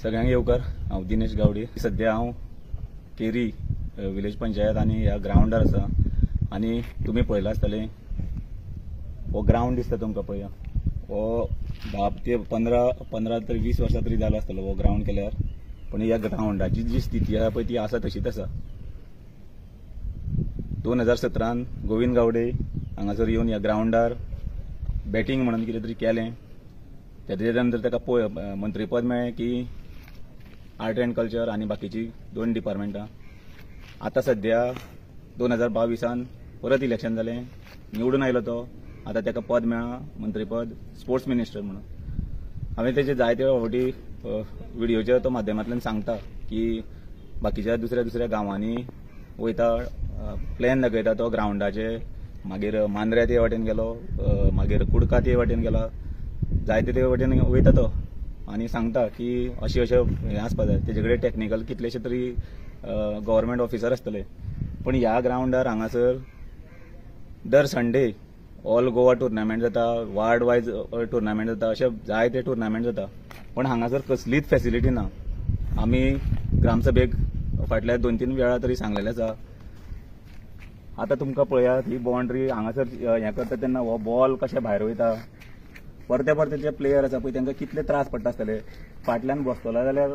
सगळ्यांक येवकार. हांव दिनेश गावडे. सद्या हांव केरी विलेज पंचायत आनी ह्या ग्रावंडार आसा आनी तुमी पळयलां आसतलें हो ग्रावंड दिसता तुमकां पळया. हो 10 ते 15 ते 20 वर्सां तरी जालो आसतलो हो ग्रावंड केल्यार, पण ह्या ग्रावंडाची जी स्थिती आसा पळय ती आसा तशीच आसा. 2017 गोविंद गावडे हांगासर येवन ह्या ग्रावंडार बॅटींग म्हणून कितें तरी केलें. तेच्या नंतर ताका मंत्रीपद मेळ्ळें की आर्ट अँड कल्चर आनी बाकीची 2 डिपार्टमेंटां. आतां सद्या 2022 परत इलेक्शन जालें, निवडून आयलो तो. आतां ताका पद मेळ्ळां मंत्रीपद स्पोर्ट्स मिनिस्टर म्हणून. हांवें तेजे जायते फावटी व्हिडियोच्या तो माध्यमांतल्यान सांगता की बाकीच्या दुसऱ्या दुसऱ्या गांवांनी वयता, प्लॅन दाखयता तो ग्रावंडाचे. मागीर मांद्र्या ते वाटेन गेलो, मागीर कुडका ते वाटेन गेला, जायते ते वाटेन वयता तो आनी सांगता की अशें अशें हें आसपा जाय. तेजे कडेन टॅक्निकल कितलेशे तरी गव्हर्मेंट ऑफिसर आसतले, पण ह्या ग्रावंडार हांगासर दर संडे ऑल गोवा टुर्नामेंट जाता, वार्ड वायज टुर्नामेंट जाता, अशे जायते टुर्नामेंट जाता, पण हांगासर कसलीच फेसिलिटी ना. आमी ग्रामसभेक फाटल्या 2-3 वेळा तरी सांगलेलें आसा. आतां तुमकां पळयात ही बाउंड्री हांगासर हें करता तेन्ना हो बॉल कशें भायर वयता. परते परते जे प्लेयर आसा पळय तांकां कितले त्रास पडटा आसतले. फाटल्यान बसतलो जाल्यार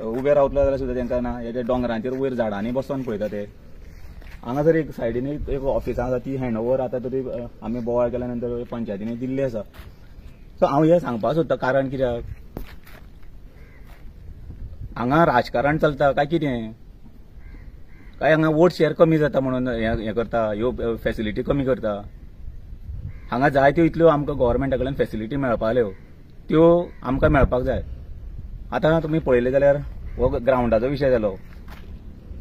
उबे रावतलो जाल्यार सुद्दां तांकां ना. हे दोंगरांचेर वयर झाडांनी बसोन पळयता ते. हांगासर एक सायडीन एक ऑफिसां आसा ती हँड ओवर आतां तरी आमी बोवाळ केल्या नंतर पंचायतीन दिल्ली आसा. सो हांव हें सांगपाक सोदता कारण कित्याक हांगा राजकारण चलता काय कितें, काय हांगा वोट शेअर कमी जाता म्हणून हें करता, ह्यो फेसिलिटी कमी करता. हांगा जायत्यो इतल्यो आमकां गव्हर्मेंटा कडल्यान फेसिलिटी मेळपाल्यो त्यो आमकां मेळपाक जाय. आतां तुमी पळयलें जाल्यार हो ग्रावंडाचो विशय जालो.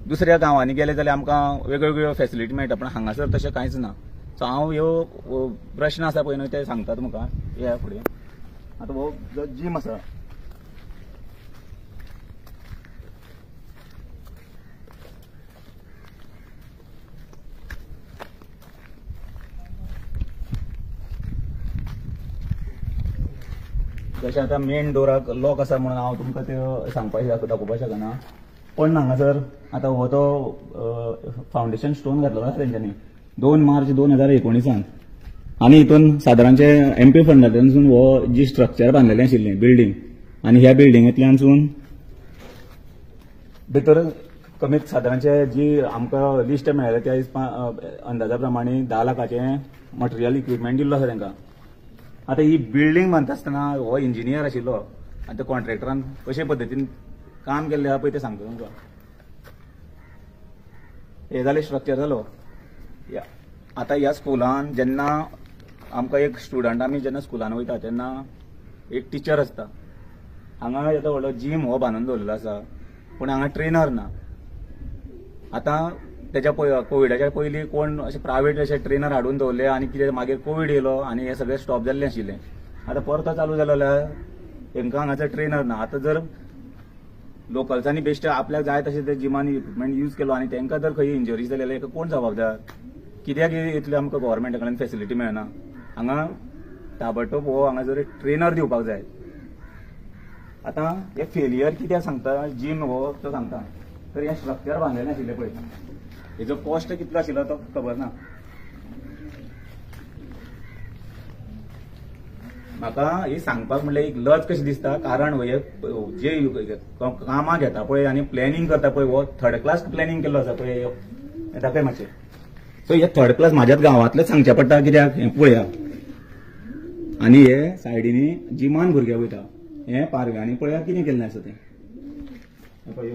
दुसऱ्या गांवांनी गेले जाल्यार आमकां वेगवेगळ्यो फेसिलिटी मेळटा, पण हांगासर तशें कांयच ना. सो हांव ह्यो प्रश्न आसा पळय न्हय ते सांगता तुमकां. येया फुडें. आतां हो जो जीम आसा जशें आतां मेन डोराक लॉक आसा म्हणून हांव तुमकां ते सांगपाक दाखोवपाक शकना, पण हांगासर आतां हो तो फावंडेशन स्टोन घातलेलो आसा तेंच्यांनी 2 मार्च 2019 आनी हितून सादारणचे एमपी फंडांतल्यानसून हो जी स्ट्रक्चर बांदलेलें आशिल्लें बिल्डींग, आनी ह्या बिल्डिंगेंतल्यानसून भितर कमीत सादारणचे जी आमकां लिस्ट मेळ्ळें त्या अंदाजा प्रमाणे 10 लाखाचें मटेरियल इक्विपमेंट दिल्लो आसा तांकां. आतां ही बिल्डींग बांदता आसतना हो इंजिनियर आशिल्लो आनी त्या कॉन्ट्रॅक्टरान कशे पद्दतीन काम केल्लें आसा पळय तें सांगता तुमकां. हें जालें स्ट्रक्चर जालो. आतां ह्या स्कुलान जेन्ना आमकां एक स्टुडंट आमी जेन्ना स्कुलान वयता तेन्ना एक टिचर आसता. हांगा येदो व्हडलो जीम हो बांदून दवरिल्लो आसा, पूण हांगा ट्रेनर ना. आतां तेच्या कोविडाच्या पयलीं कोण अशें प्रायवेट अशें ट्रेनर हाडून दवरले आनी कितें मागीर कोवीड येयलो आनी हें सगळें स्टॉप जाल्लें आशिल्लें. आतां परतो चालू जालो जाल्यार हेंकां हांगासर ट्रेनर ना. आतां जर लोकल्सांनी बेश्टे आपल्याक जाय तशें ते जिमान इक्विपमेंट यूज केलो आनी तांकां जर खंय इंजरी जाली जाल्यार हेका कोण जबाबदार? कित्याक इतली आमकां गव्हर्मेंटा कडल्यान फेसिलिटी मेळना? हांगा ताबडतोब हो हांगासर ट्रेनर दिवपाक जाय. आतां हे फेलियर कित्याक सांगता जीम हो तो सांगता तर हें स्ट्रक्चर बांदलेलें आशिल्लें पळय, हेजो कॉस्ट कितलो आशिल्लो तो खबर ना म्हाका. ही सांगपाक म्हणल्यार एक लज कशी दिसता, कारण हे जे कामां घेता पळय आनी प्लॅनिंग करता पळय हो थर्ड क्लास प्लॅनिंग केल्लो आसा पळय, हें दाखय मातशें. सो हे थर्ड क्लास म्हाज्याच गांवांतलें सांगचें पडटा कित्याक हें पळया. आनी हे सायडीनी जिमान भुरगे वयता, हें पारव्यांनी पळया कितें केल्लें आसा तें पळय.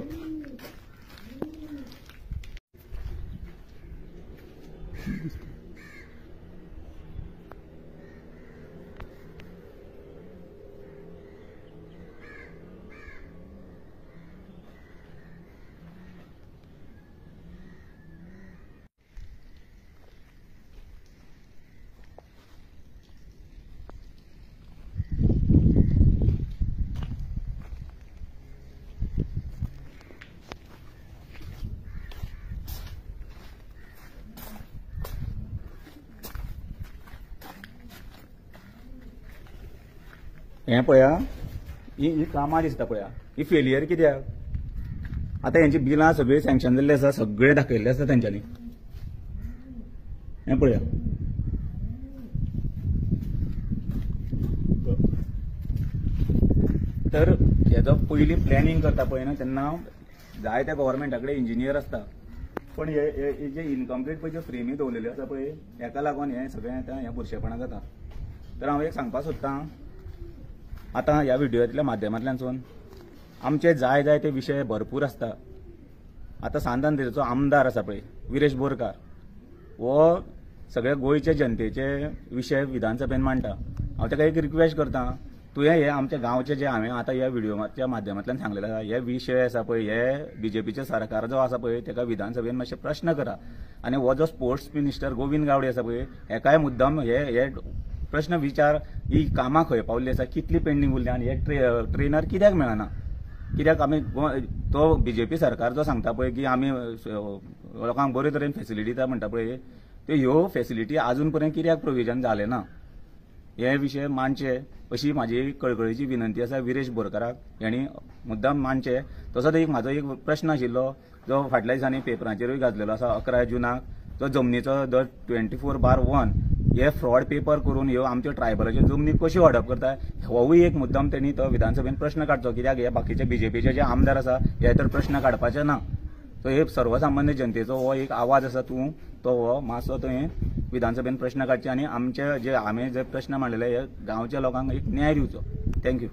हें पळया ही कामां दिसता पळया. ही फेलियर कित्याक? आतां हेंची बिलां सगळीं सँक्शन जाल्ली आसा, सगळें दाखयल्लें आसा तेंच्यांनी. हें पळया, तर हेजो पयलीं प्लॅनिंग करता पळय न्हू तेन्ना जायत्या गव्हर्मेंटा कडेन इंजिनियर आसता, पण हे जे इनकम्प्लीट पळय ज्यो फ्रेमी दवरलेल्यो आसा पळय हेका लागून हें सगळें आतां हें बुरशेपणां जाता. तर हांव एक सांगपाक सोदतां आतां ह्या व्हिडियोंतल्या माध्यमांतल्यानसून, आमचे जाय जाय ते विशय भरपूर आसता. आतां सांत आंद्रेचो आमदार आसा पळय विरेश बोरकार, हो सगळे गोंयचे जनतेचे विशय विधानसभेन मांडटा. हांव ताका एक रिक्वेस्ट करता, तुवें हे आमच्या गांवचे जे हांवें आतां ह्या व्हिडियोच्या माध्यमांतल्यान सांगलेले आसा हे विशय आसा पळय, हे बीजेपीचे सरकार जो आसा पळय ताका विधानसभेन मातशे प्रश्न करा. आनी हो जो स्पोर्ट्स मिनिस्टर गोविंद गावडे आसा पळय हेकाय मुद्दम हे प्रश्न विचार, ही कामां खंय पावल्ली आसा, कितली पेंडींग उरली आनी हे ट्रेनर कित्याक मेळना? कित्याक आमी तो बीजेपी सरकार जो सांगता पळय की आमी लोकांक बरे तरेन फेसिलिटी दिता म्हणटा पळय, त्यो ह्यो फेसिलिटी आजून पर्यंत कित्याक प्रोविजन जालें ना? हे विशय मांडचे अशी म्हाजी कळकळीची विनंती आसा विरेश बोरकाराक, हेणी मुद्दाम मांडचे. तसोच एक म्हाजो एक प्रश्न आशिल्लो जो फाटल्या दिसांनी पेपरांचेरूय गाजलेलो आसा, 11 जुनाक जो जमनीचो the 24/1 हे फ्रॉड पेपर करून ह्यो आमच्यो ट्रायबलाच्यो जमनी कश्यो हडप करता, होवूय एक मुद्दाम तेणी तो विधानसभेन प्रश्न काडचो. कित्याक हे बाकीचे बीजेपीचे जे आमदार आसा हे तर प्रश्न काडपाचे ना. सो हे सर्वसामान्य जनतेचो हो एक आवाज आसा, तूं तो हो मातसो तुवें विधानसभेन प्रश्न काडचे आनी आमचे जे आमी जे प्रश्न मांडलेले हे गांवच्या लोकांक एक न्याय दिवचो. Thank you.